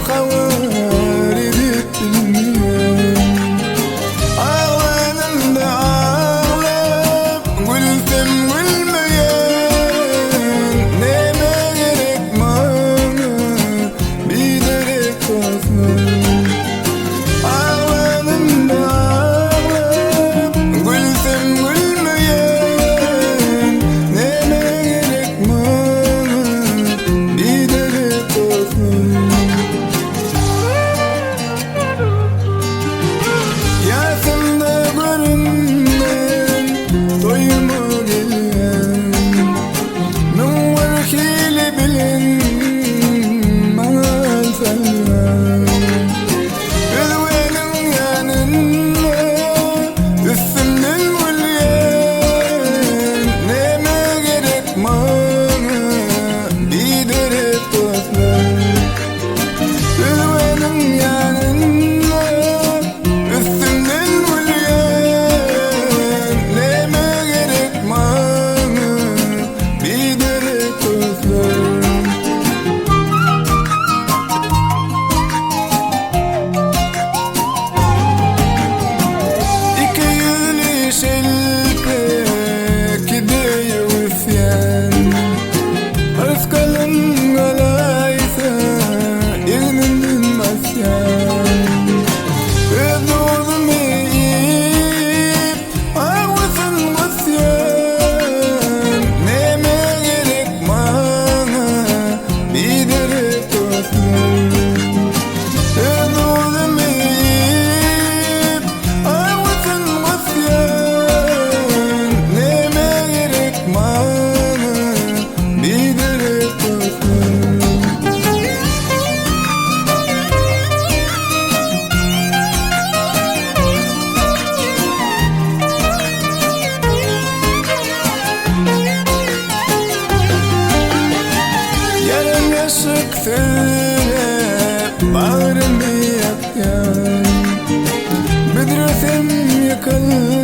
Habar edip bilmeýän. Aglanymda aglap, gülsem gülmeýän. Näme gerek maňa biderek dostlar. Aglanymda aglap, gülsem gülmeýän. Näme gerek maňa biderek dostlar. Ýasymda görünmän toýuma gelýän 1001 hili bilen maňa salýan. Özgeniň ýanynda üstümden gülýän. Näme gerek maňa biderek dostlar. Özgeniň ýanynda üstümden gülýän. Näme gerek maňa biderek dostlar. Iki ýüzli şelpek deý öwüsýän. Rysgalym galaýsa egnimden basýan. Öz duzumy iýip agzyn gysýan. Näme gerek maňa biderek dostlar. Öz duzumy iýip agzyn gysýan. Näme gerek maňa biderek dostlar. Ýarym ýaşyk söýläp bagrymy ýakýan. Büdresem ýykylsam.